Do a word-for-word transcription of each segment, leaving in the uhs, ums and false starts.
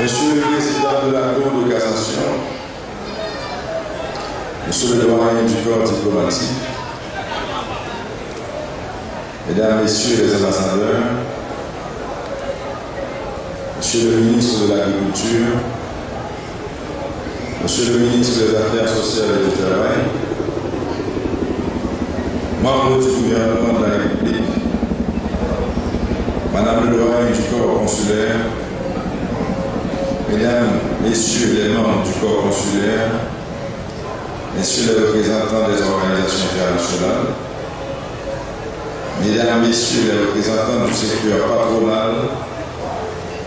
Monsieur le Président de la Cour de cassation, Monsieur le doyen du corps diplomatique, Mesdames, Messieurs les ambassadeurs, Monsieur le ministre de l'Agriculture, Monsieur le ministre des Affaires sociales et du Travail, membres du gouvernement de la République, Madame le doyen du corps consulaire, Mesdames, Messieurs les membres du corps consulaire, Messieurs les représentants des organisations internationales, Mesdames, Messieurs les représentants du secteur patronal,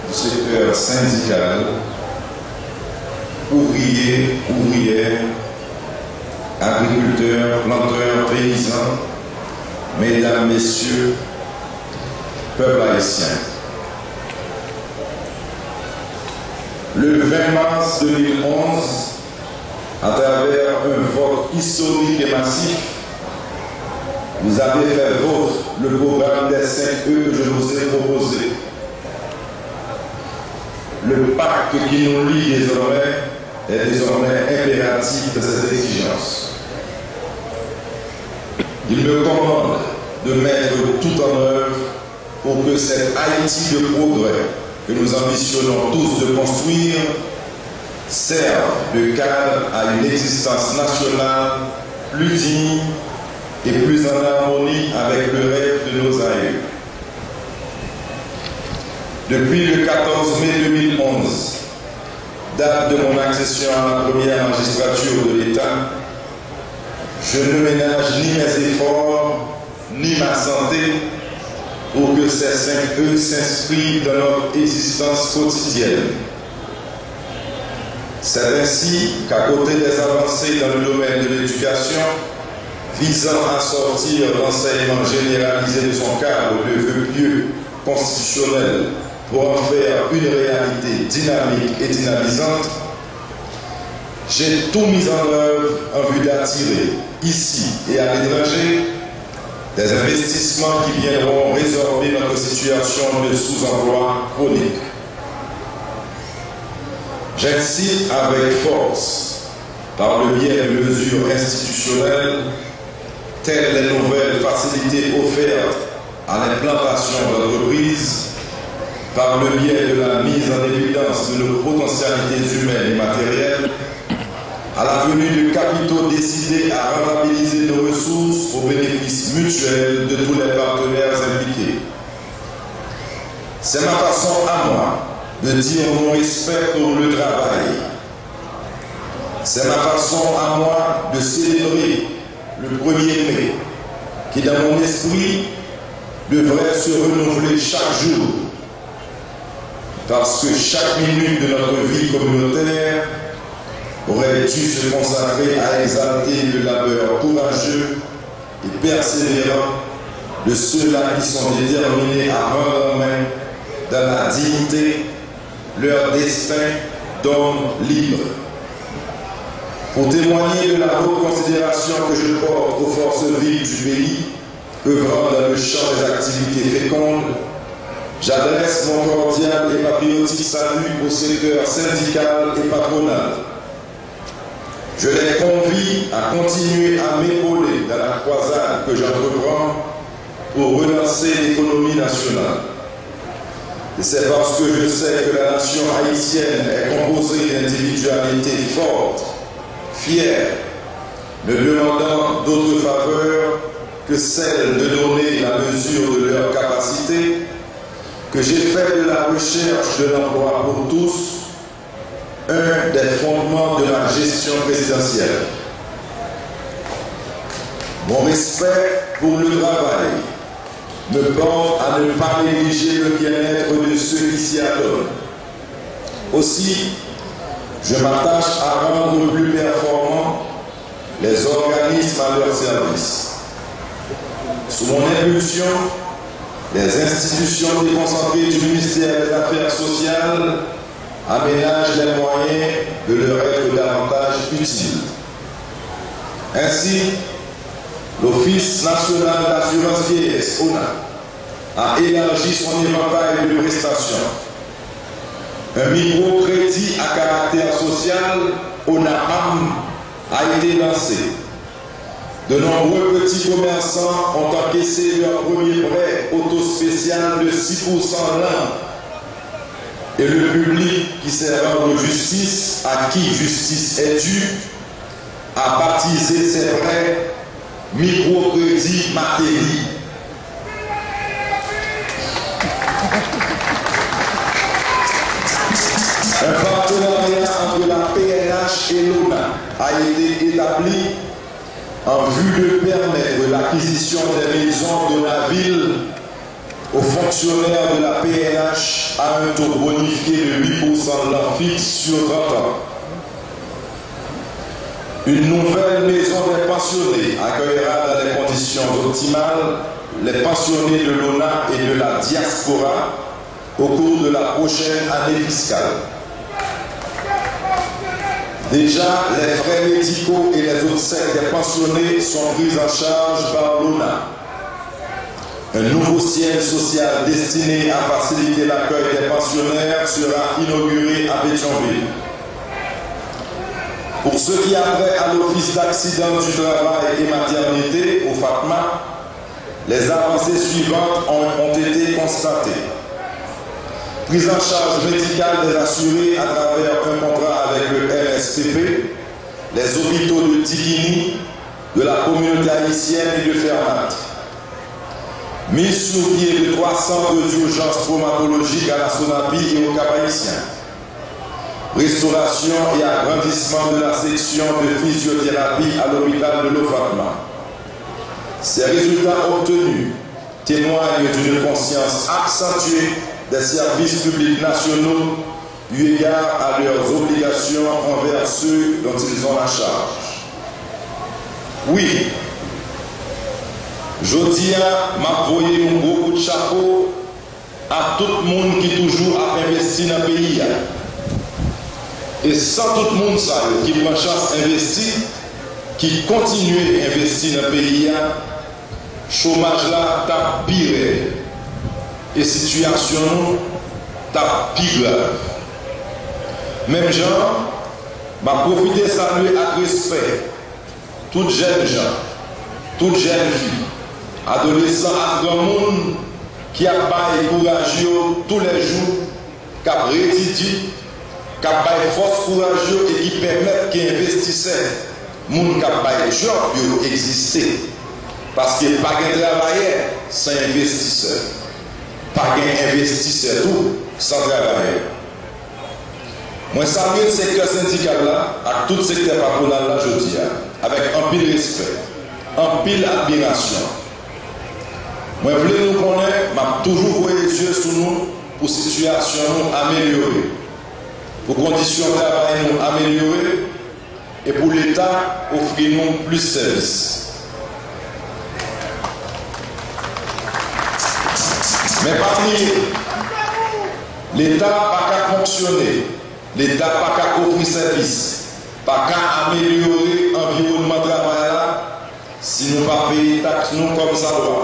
du secteur syndical, ouvriers, ouvrières, agriculteurs, planteurs, paysans, Mesdames, Messieurs, peuple haïtien. Le vingt mars deux mille onze, à travers un vote historique et massif, vous avez fait vôtre le programme des cinq E que je vous ai proposé. Le pacte qui nous lie désormais est désormais impératif de cette exigence. Il me commande de mettre tout en œuvre pour que cette Haïti de progrès que nous ambitionnons tous de construire serve de cadre à une existence nationale plus digne et plus en harmonie avec le rêve de nos aïeux. Depuis le quatorze mai deux mille onze, date de mon accession à la première magistrature de l'État, je ne ménage ni mes efforts ni ma santé pour que ces cinq E s'inscrivent dans notre existence quotidienne. C'est ainsi qu'à côté des avancées dans le domaine de l'éducation, visant à sortir l'enseignement généralisé de son cadre de vœux pieux constitutionnels pour en faire une réalité dynamique et dynamisante, j'ai tout mis en œuvre en vue d'attirer, ici et à l'étranger, des investissements qui viendront résorber notre situation de sous-emploi chronique. J'incite avec force, par le biais de mesures institutionnelles, telles les nouvelles facilités offertes à l'implantation d'entreprises, par le biais de la mise en évidence de nos potentialités humaines et matérielles, à la venue de capitaux décidés à rentabiliser nos ressources au bénéfice mutuel de tous les partenaires impliqués. C'est ma façon à moi de dire mon respect pour le travail. C'est ma façon à moi de célébrer le premier mai, qui dans mon esprit devrait se renouveler chaque jour, parce que chaque minute de notre vie communautaire aurait dû se consacrer à exalter le labeur courageux et persévérant de ceux-là qui sont déterminés à prendre en main, dans la dignité, leur destin d'hommes libres. Pour témoigner de la haute considération que je porte aux forces vives du pays, œuvrant dans le champ des activités fécondes, j'adresse mon cordial et patriotique salut au secteur syndical et patronal. Je les convie à continuer à m'épauler dans la croisade que j'entreprends pour relancer l'économie nationale. Et c'est parce que je sais que la nation haïtienne est composée d'individualités fortes, fières, ne demandant d'autre faveur que celle de donner la mesure de leurs capacités, que j'ai fait de la recherche de l'emploi pour tous un des fondements de la gestion présidentielle. Mon respect pour le travail me porte à ne pas négliger le bien-être de ceux qui s'y adonnent. Aussi, je m'attache à rendre plus performants les organismes à leur service. Sous mon impulsion, les institutions déconcentrées du ministère des Affaires sociales aménagent les moyens de leur être davantage utiles. Ainsi, l'Office national d'assurance vieillesse, ona, a élargi son éventail de prestations. Un microcrédit à caractère social, ONAPAM, a été lancé. De nombreux petits commerçants ont encaissé leur premier prêt auto spécial de six pour cent l'an. Et le public qui sait rendre justice à qui justice est due a baptisé ces prêts microcrédit Martelly. Un partenariat entre la P N H et l'ONA a été établi en vue de permettre l'acquisition des maisons d'ONAVIL aux fonctionnaires de la P N H à un taux bonifié de huit pour cent l'an fixe sur trente ans. Une nouvelle maison des pensionnés accueillera dans des conditions optimales les pensionnés de l'ONA et de la diaspora au cours de la prochaine année fiscale. Déjà, les frais médicaux et les obsèques des pensionnés sont pris en charge par l'ONA. Un nouveau siège social destiné à faciliter l'accueil des pensionnaires sera inauguré à Pétion-Ville. Pour ce qui a trait à l'Office d'accident du travail et maternité, OFATMA, les avancées suivantes ont, ont été constatées. Prise en charge médicale des assurés à travers un contrat avec le M S P P, les hôpitaux de Dikini, de la communauté haïtienne et de Fermat. Mise sur pied de trois centres d'urgence traumatologique à la Sonapi et au Cap-Haïtien. Restauration et agrandissement de la section de physiothérapie à l'hôpital de l'OFATMA. Ces résultats obtenus témoignent d'une conscience accentuée des services publics nationaux eu égard à leurs obligations envers ceux dont ils ont la charge. Wi, jodi a, m ap voye yon gwo kout chapo a tout moun ki toujou ap envesti nan peyi a. E san tout moun sa yo ki pran chans envesti, ki kontinye envesti nan peyi a, chomaj la t ap pi rèd e sitiyasyon nou t ap pi grav. Menm jan an, m ap pwofite salye ak respè tout jèn jan, tout jèn fi, adolesan ak granmoun ki ap bay kouraj yo toulèjou, k ap retidye, k ap bay fòs kouraj yo e ki pèmèt ke envestisè, moun k ap bay djòb yo egziste. Paske pa gen travayè san envestisè. Pa gen envestisè tou san travayè. Mwen salye sektè sendikal la ak tout sektè patwonal la jodi a, avèk anpil respè, anpil admirasyon. Mwen vle nou konnen m ap toujou voye zye sou nou pou sitiyasyon nou amelyore, pou kondisyon travay nou amelyore, e pou Leta ofri nou plis sèvis. Men pa bliye, Leta pa ka fonksyone, Leta pa ka ofri sèvis, pa ka amelyore anviwònman travay la si nou pa peye taks nou kòmsadwa,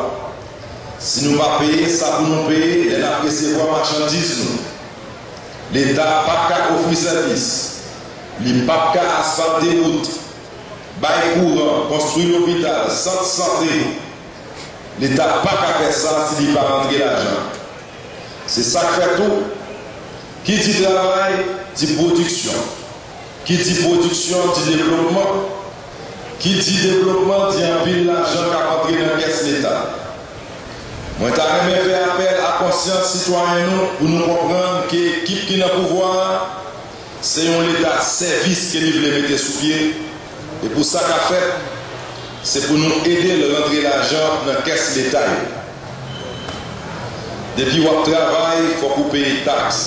si nou pa peye sa pou nou peye lè n ap resevwa machandiz nou. Leta p ap ka ofri sèvis, li p ap ka asfalte wout, bay kouran, konstwi lopital, sant sante. Leta pa ka fè sa si li pa rantre lajan. Se sa k fè tou, ki di travay, di pwodiksyon. Ki di pwodiksyon, di devlopman. Ki di devlopman, di anpil lajan k ap antre nan kès Leta. Mwen ta renmen fè apèl a konsyans sitwayen nou pou nou konprann ke ekip ki nan pouvwa a, se yon Leta sèvis ke li vle mete sou pye, e pou sa ka fèt, se pou nou ede l rantre lajan nan kès Leta yo. Depi w ap travay, fòk ou peye taks.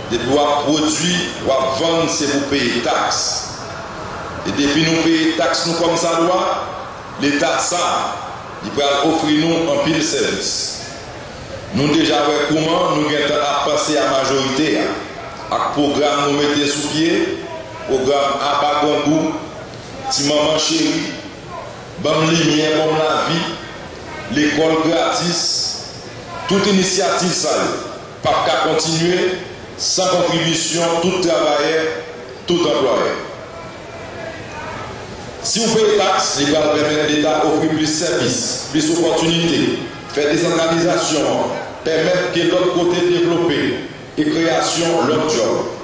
Depi w ap pwodui, w ap vann, se pou peye taks. E depi nou peye taks nou kòmsadwa, Leta sa a, li pral ofri nou anpil sèvis. Nou deja wè kouman nou gentan ap panse a majorite a, ak pwogram nou mete sou pye, pwogram Apa Grangou, Ti Manman Cheri, Ban m Limyè, Ban m Lavi, Lekòl Gratis. Tout inisyativ sa yo p ap ka kontinye san kontribisyon tout travayè, tout anplwayè. Si w peye taks, li pral pèmèt Leta ofri plis sèvis, plis opòtinite, fè desantralizasyon an, pèmèt ke lòt kote devlope e kreyasyon lòt djòb.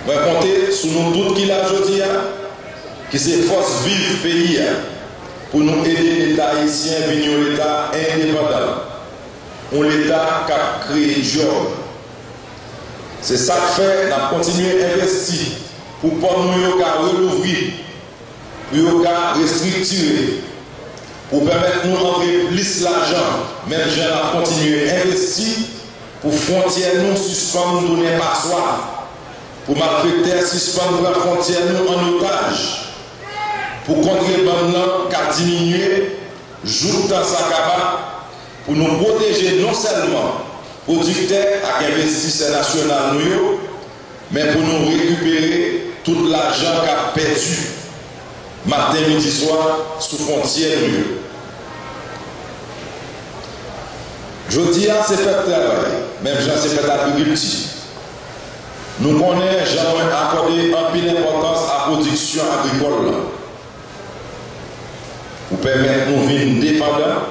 Mwen konte sou nou tout ki la jodi a, ki se fòs viv peyi a, pou nou ede Leta ayisyen vin yon Leta endepandan, yon Leta k ap kreye djòb. Se sa k fè n ap kontinye envesti pou pò nou yo ka relouvri, pou yo ka restriktire, pou pèmèt nou antre plis lajan, menm jan n ap kontinye envesti pou fwontyè nou sispann tounen paswa, pou malfektè sispann pran fwontyè nou an otaj, pou kontrebann nan ka diminye, jouk tan sa kaba, pou nou pwoteje non sèlman pwodiktè ak envestisè nasyonal nou yo, men pou nou rekipere tout lajan k ap pèdi maten, midi, swa sou fwontyè nou yo. Jodi a, se fèt travay, menm jan se fèt agrikilti. Nou konnen jan mwen akòde anpil enpòtans a pwodiksyon agrikòl la, pou pèmèt nou vin endepandan,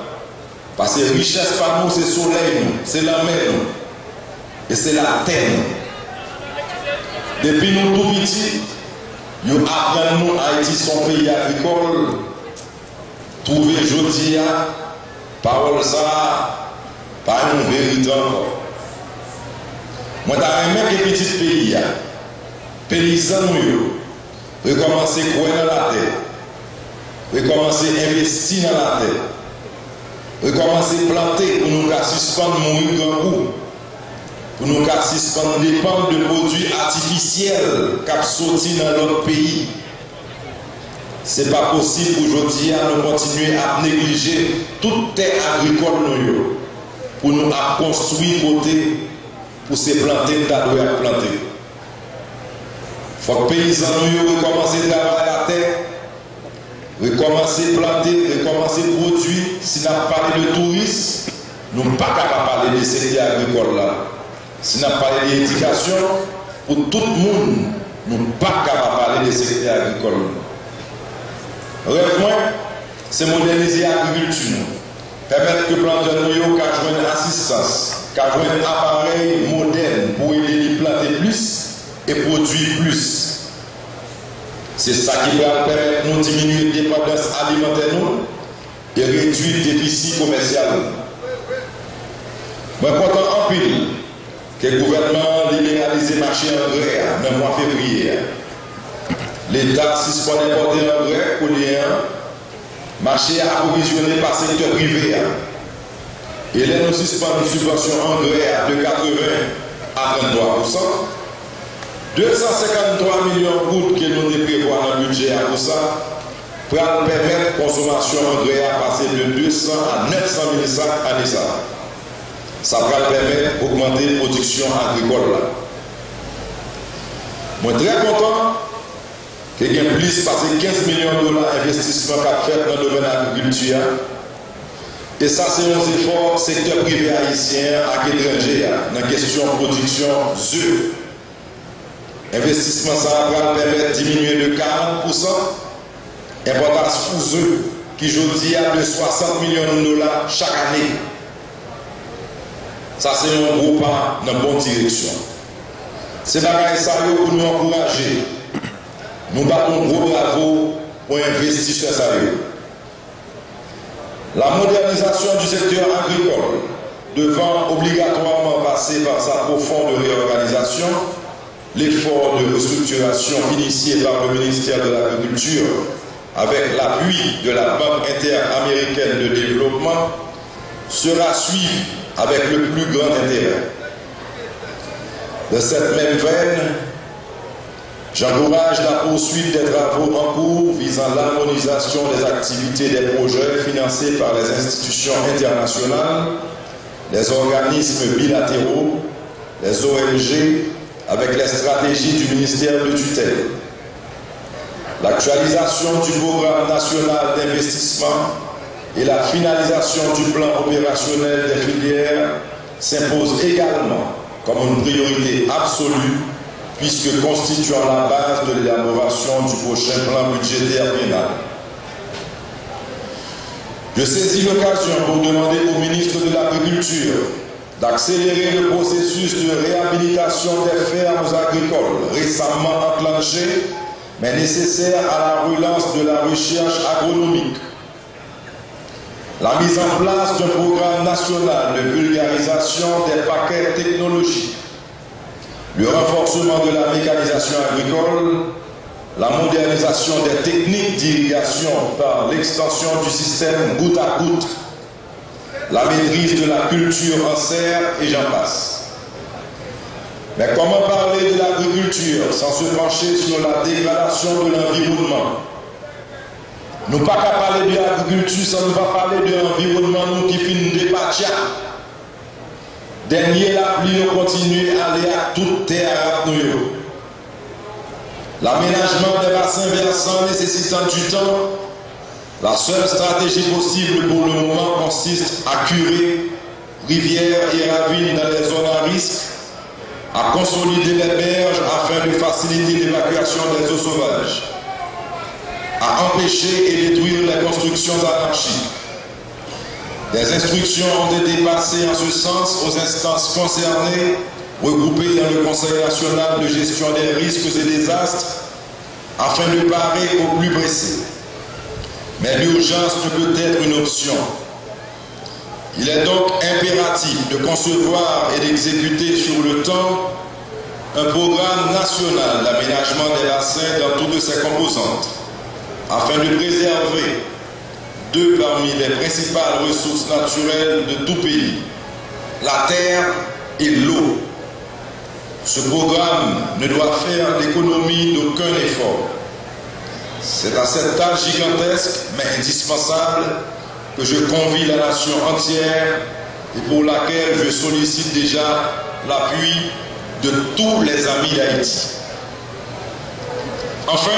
paske richès pa nou se solèy nou, se lanmè nou, e se latè nou. Depi nou tou piti, yo aprann nou Ayiti se yon peyi agrikòl. Twouve jodi a, pawòl sa a pa yon verite ankò. Mwen ta renmen ke pitit peyi a, peyizan nou yo, rekòmanse kwè nan latè, rekòmanse envesti nan latè, rekòmanse plante pou nou ka sispann mouri grangou, pou nou ka sispann depann de pwodui atifisyèl k ap soti nan lòt peyi. Se pa posib pou jodi a nou kontinye ap neglije tout tè agrikòl nou yo, pou nou ap konstwi kote pou se plante n ta dwe ap plante. Fòk peyizan nou yo rekòmanse travay latè, rekòmanse plante, rekòmanse pwodui. Si n ap pale de touris, nou pa ka pa pale de sektè agrikòl la. Si n ap pale de edikasyon pou tout moun, nou pa ka pa pale de sektè agrikòl nou. Rèv mwen, se modènize agrikilti nou, pèmèt ke plantè nou yo ka jwenn asistans, ka jwenn aparèy modèn pou ede li plante plis e pwodui plis. Se sa ki pral pèmèt nou diminye depandans alimantè nou e redui defisi komèsyal nou. Mwen kontan anpil ke gouvènman an liberalize mache angrè a nan mwa fevriye a. Leta sispann enpòte angrè kounye a, mache a apwovizyone pa sektè prive a. E lè nou sispann sibvansyon angrè a de katreven a tranntwa pousan, de san senkanntwa milyon goud ke nou te prevwa nan bidjè a pou sa, pral pèmèt konsomasyon angrè a pase de de san a nèf san mil sak ane sa a. Sa pral pèmèt ogmante pwodiksyon agrikòl la. Mwen trè kontan ke gen plis pase kenz milyon dola envestisman k ap fèt nan domèn agrikilti a, e sa se yon zefò sektè prive ayisyen an ak etranje a nan kesyon pwodiksyon ze. Envestisman sa a pral pèmèt diminye de karant pousan enpòtasyon ze ki jodi a de swasant milyon dola chak ane. Sa se yon gwo pa nan bon direksyon. Se bagay sa yo pou nou ankouraje. Nou bat yon gwo bravo pou envestisè sa yo. La modernisation du secteur agricole devant obligatoirement passer par sa profonde réorganisation, l'effort de restructuration initié par le ministère de l'Agriculture avec l'appui de la Banque interaméricaine de développement sera suivi avec le plus grand intérêt. Dans cette même veine, j'encourage la poursuite des travaux en cours visant l'harmonisation des activités des projets financés par les institutions internationales, les organismes bilatéraux, les O N G, avec les stratégies du ministère de tutelle. L'actualisation du programme national d'investissement et la finalisation du plan opérationnel des filières s'impose également comme une priorité absolue, puisque constituant la base de l'élaboration du prochain plan budgétaire biennal. Je saisis l'occasion pour demander au ministre de l'Agriculture d'accélérer le processus de réhabilitation des fermes agricoles récemment enclenché, mais nécessaire à la relance de la recherche agronomique. La mise en place d'un programme national de vulgarisation des paquets technologiques, le renforcement de la mécanisation agricole, la modernisation des techniques d'irrigation par l'extension du système goutte à goutte, la maîtrise de la culture en serre, et j'en passe. Mais comment parler de l'agriculture sans se pencher sur la dégradation de l'environnement? Nou pa ka pale de agrikilti san nou pa pale de anviwònman nou ki fin depatcha. Dènye lapli yo kontinye ale ak tout tè arab nou yo. L'aménagement des bassins versants nécessitant du temps, la seule stratégie possible pour le moment consiste à curer rivières et ravines dans les zones à risque, à consolider les berges afin de faciliter l'évacuation des eaux sauvages, à empêcher et détruire les constructions anarchiques. Des instructions ont été passées en ce sens aux instances concernées, regroupées dans le Conseil national de gestion des risques et désastres, afin de parer au plus pressé. Mais l'urgence ne peut être une option. Il est donc impératif de concevoir et d'exécuter sur le temps un programme national d'aménagement des bassins dans toutes ses composantes, afin de préserver deux parmi les principales ressources naturelles de tout pays, la terre et l'eau. Ce programme ne doit faire l'économie d'aucun effort. C'est à cette tâche gigantesque, mais indispensable, que je convie la nation entière et pour laquelle je sollicite déjà l'appui de tous les amis d'Haïti. Enfin,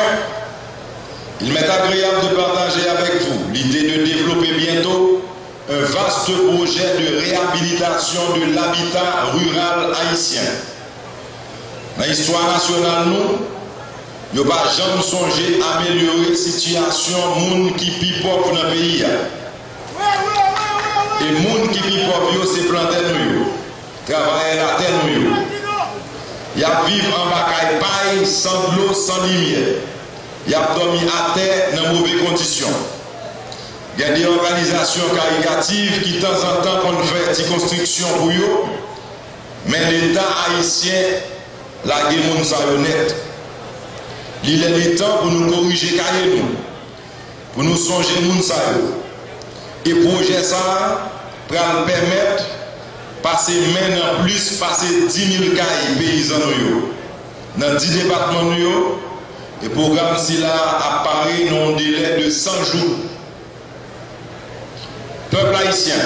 il m'est agréable de partager avec vous l'idée de développer bientôt un vaste projet de réhabilitation de l'habitat rural haïtien. Nan istwa nasyonal nou, yo pa janm sonje amelyore sitiyasyon moun ki pi pòv nan peyi a. E moun ki pi pòv yo se plantè nou yo, travayè latè nou yo. Y ap viv anba kay pay, san dlo, san limyè. Y ap dòmi atè nan move kondisyon. Gen de òganizasyon karitatif ki tanzantan konn fè ti konstriksyon pou yo, men Leta ayisyen lage moun sa yo nèt. Li lè li tan pou nou korije kaye nou, pou nou sonje moun sa yo. E pwojè sa a pral pèmèt pase men nan plis pase dis mil kay peyizan nou yo, nan dis depatman nou yo, e pwogram sila a ap pare nan yon delè de san jou. Peuple haïtien,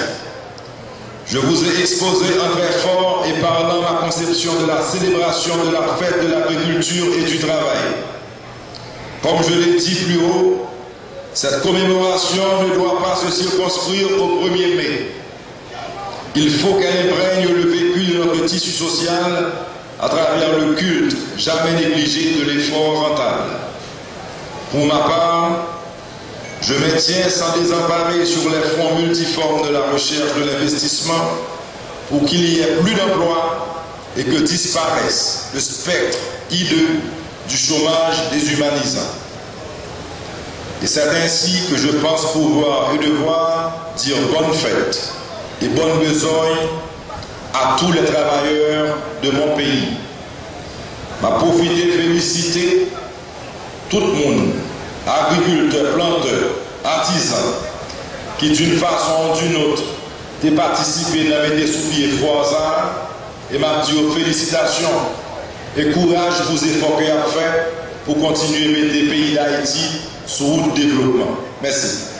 je vous ai exposé en très fort et parlant ma conception de la célébration de la fête de l'agriculture et du travail. Comme je l'ai dit plus haut, cette commémoration ne doit pas se circonscrire au premier mai. Il faut qu'elle imprègne le vécu de notre tissu social à travers le culte jamais négligé de l'effort rentable. Pour ma part, je maintiens sans désemparer sur les fronts multiformes de la recherche de l'investissement pour qu'il y ait plus d'emplois et que disparaisse le spectre hideux du chômage déshumanisant. Et c'est ainsi que je pense pouvoir et devoir dire bonne fête et bonne bezoy à tous les travailleurs de mon pays. M ap pwofite felisite tout moun, agrikiltè, plantè, atizan, ki d'une façon ou d'une autre te patisipe nan mete sou pye fò sa a, e m ap di yo felisitasyon e kouraj pou zefò ke y ap fè pou kontinye mete peyi Dayiti sou wout devlopman. Mèsi.